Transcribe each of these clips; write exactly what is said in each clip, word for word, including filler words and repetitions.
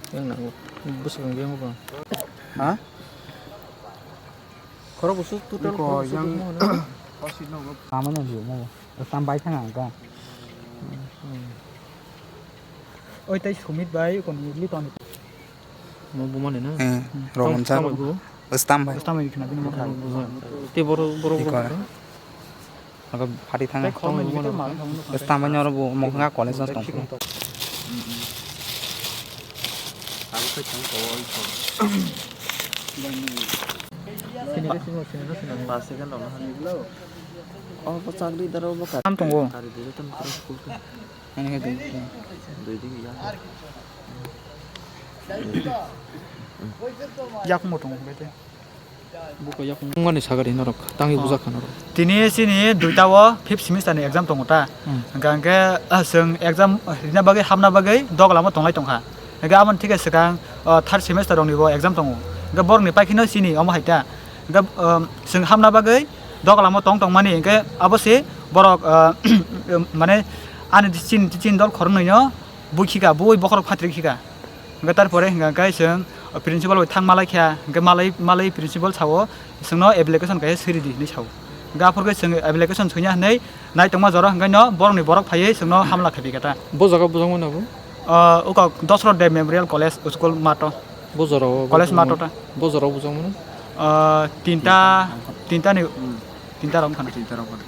Yang nango. Bwswk yang bang. Ha? Khorok bwswk total. Iko khorok bwswk yang bwswk mo hwnwi? Tamo no hiyo mo. Tam bai thang ang ka. Oi, tai Sumit bai, kon ni Liton. Mo bumani na? Eh, hmm. Roman sa. Tamo bu? Stam bai. Stam bai khna bini mo. Te boro, boro, boro. Iko. Aga phatwi thang. Tamo bumani. Stam bai noro bu mo nga college no tong. Sini ke sini, sini ke sini. Pas second dong. Oh, ko chakri daro bo ka. Tam tongo. Kari dilo tam terus kulka. Ani ke dilo. Doi din ya. Yak mo tongo bete. Buko yak mani sagari norok. Tangi bujak kha norok. Tini sini duita o fifth semester ni exam tongo ta. Hmm. Hingke, hingke, ah, chwng exam, ah, rina bagwi, hamna bagwi, doglamo tonglai tongkha. Hingke aboni thike swkang, ah, third semester rokni bo exam tongo. Hingke borokni paikhino sini omo hai ta. Hingke, um, chwng hamna bagwi doglamo tong tongmani, hingke abo se borok, ah, mane ani chin, chin dol khoroknwino bui khika, bui bokhorok phatri khika. Hingke tarpore hingka khe chwng principal bai thang malai kha, hingke malai, malai principal sao, chwngno application kaisa swi ridi hinwi sao. Hingke aphuru khe chwng application swiya hinwi nai tongma jora hingke no borokni borok phaiwi chwngno hamla khaiphi kha ta. Bo jaga bujak mano bo? Ah, uko Dosrot Deb Memorial College School mato. Bo jora o College bujak mato mano? Ta. Bo jora o bujak mano? Ah, tinta, tinta ni, tinta rok wngkha na. Tinta rok wngkha na.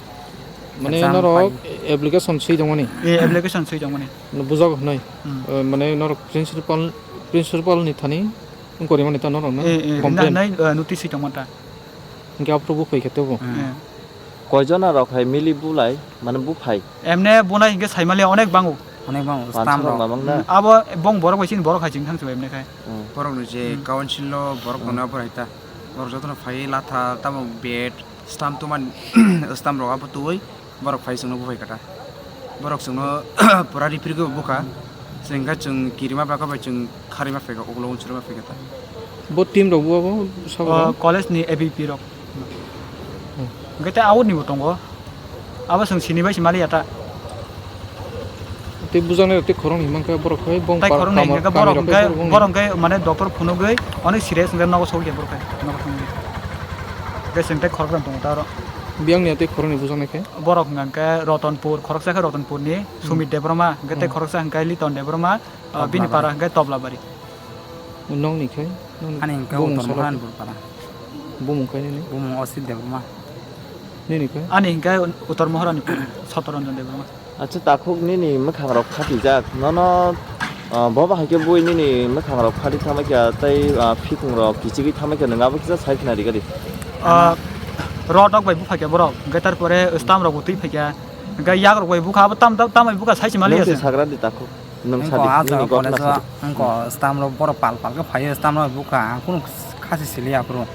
Mane exam norok pai application swi tongmani? Eh, application swi tongmani. No bujak hinwi. Hmm. Eh, mane norok principal, principal ni thani wngkori mani ta norok no? Eh, eh, complain. Hinna hinwi, eh, notice swi tongma ta. Hingke aphuru bo phai khe tebo. Hmm. Eh. Koijona rok hai mili bulai, mane buphai? Emne bunai hingke saimali onek bango. Onek bango, stam rok. Pansarok mamang na? Hmm, abo bong borok bai chini borok hai chini thang chubai emne khai. Hmm. Borok ni je council lo borok tongnai abo hai ta. Borok jotono phai latha tamo bed, stam tuman, stam rok abo twi. Borok phai chwngno buphai kha ta. Borok chwngno pura ripri khe bukha. Chwng khe chwng kirima bwkha bai chwng kharima phaikha, ulo unsuri ma phaikha ta. Bo team rok bo abo sabo? O, college ni A B P rok. Hmm. Hwnkhe tei out ni bo tongo. Abo chwng sini bai se maliya ta. Tei bujaknai rok tei khoroknwi himkha borok hai bong tai khoroknwi hwnkhe borok hwnkhe, borok hwnkhe mane doctor phunugwi onek serious hwnkhe nogo sokya borok hai nogo thangwi. Hwnkhe chwng tei khoroknwi tongo ta oro. Biyang ni tei khoroknwi bujaknai khe? Borok hwnka hwnkhe Rotonpur, khoroksa khe Rotonpur ni Sumit Debbarma, hwnkhe tei khoroksa hwnkhe Liton Debbarma, ah, bini para hwnkhe Toblabari. Nokni khe? Ani hwnkhe Utor Mohanpur para. Bumung khe nini? Bumung Osit Debbarma. Nini khe? Ani hwnkhe Utor Moharanipur, Sotoranjan Debbarma. Acha, takhuk nini mwkhang rok phatijak, nono, ah, bo bahai khe bui nini mwkhang rok phatwi thamai kha tei, ah, phikung rok kichigwi thamai kha, nwng abo kisa sai khna rikadi. Ah, rot rok bai buphaikha borok, hwnkhe tarpore stam rok bo twi phaikha, hwnkhe yak rok bai bukha, abo tam, tam, tambai bukha sai se maliya se. Nwng twi sagra di takhuk, nwng sadi, nini gotna sadi. Wngkha stam rok borok pal pal khe phaio, stam rok bukha, ang kunu khasi siliya aphuru.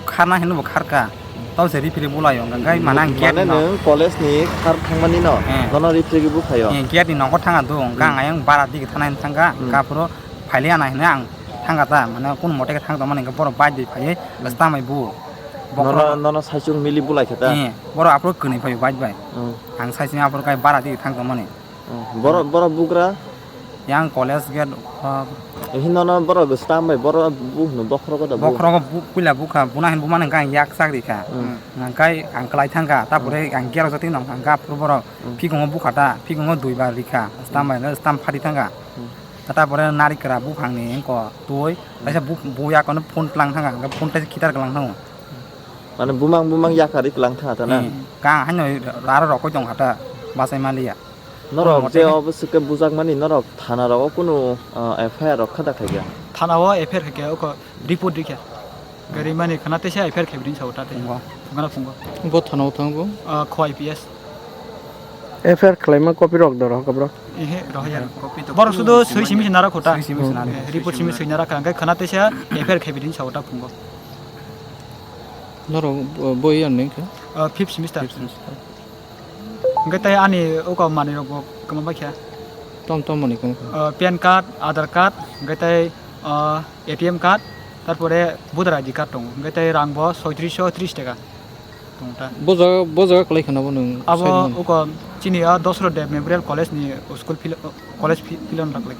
Kharna hinwi bo kharkha. Tamo se referee bulaio, hwnkhe mane ang gate no. Mane nwng college ni khar thangmani no, eh, nono referee buphaio. Eh, gate ni nokho thanga do, hwnkhe ang ayang bara dige thana hinwi thangkha, hmm, hwnkhe aphuru phaili ana hinwi ang thangkha ta, mane kunu mote khe thang tongmani hwnkhe borok bike bai phaiwi, hmm, stamai bu. Nono, nono saichung mili bulaikha ta? Eh, borok aphuru kwnwi phaio bike bai. Hmm. Ang saichung aphuru khe bara dige thang tongmani. Oh, borok, borok bugra? Yang college gate, ah, hino no borok stam bai, borok bu hino bokhrogo da bu. Bokhrogo bu, puila bukha, buna hin bumani hwnkhe ang yak chak rikha. Hmm. Hwnkhe ang kwlai thangkha, tapore ang gate o jotoi nong thangkha, aphuru borok phikungo bukha ta, phikungo duibar rikha, stam bai no stam phari thangkha. Hmm. Tapore narikra buphangni wngko twi, kaisa bu, bu yakono phone tlang thangkha, hwnkhe phone tei khitar kwlang thango. Mane bumang bumang yakarwi kwlang thangkha ta na? Hmm. Kha haino raro rokoi tongkha ta, bachai maliya. Norok je obo swkhe bujakmani, norok thana rogo kunu, ah, F I R rok kha da khaikha? Thana o F I R khaikha, oko report rikha. Gari mani khana teisa F I R khaibini sao ta tei. Phungo. Phungana phungo. Bo thana o thango? Ah, Khowai P S. F I R khlaima copy rok do rohor bro? Ehe, rohor ya. Copy to borok sudo swi simi nara khota. Swi simi nara. Eh, report simi swi nara kha, hwnkhe khana teisa F I R khaibini sao ta phungo. Norok bo, bo year ni khe? Ah, fifth semester. Fifth semester. Hwnkhe tei ani uko manwi rok bo kwma bai kha. Tom tom manwi kwma kha. Ah, pan card, Aadhaar card, hwnkhe tei, ah, A T M card, tarpore voter I D card tongo. Hwnkhe tei rang bo soitrisho tris taka tongo ta. Bo jaga, bo jaga kwlai khana bo nwng? Abo uko chini a Dosrot Deb Memorial College ni school fil-, college fi-, field o nang lai.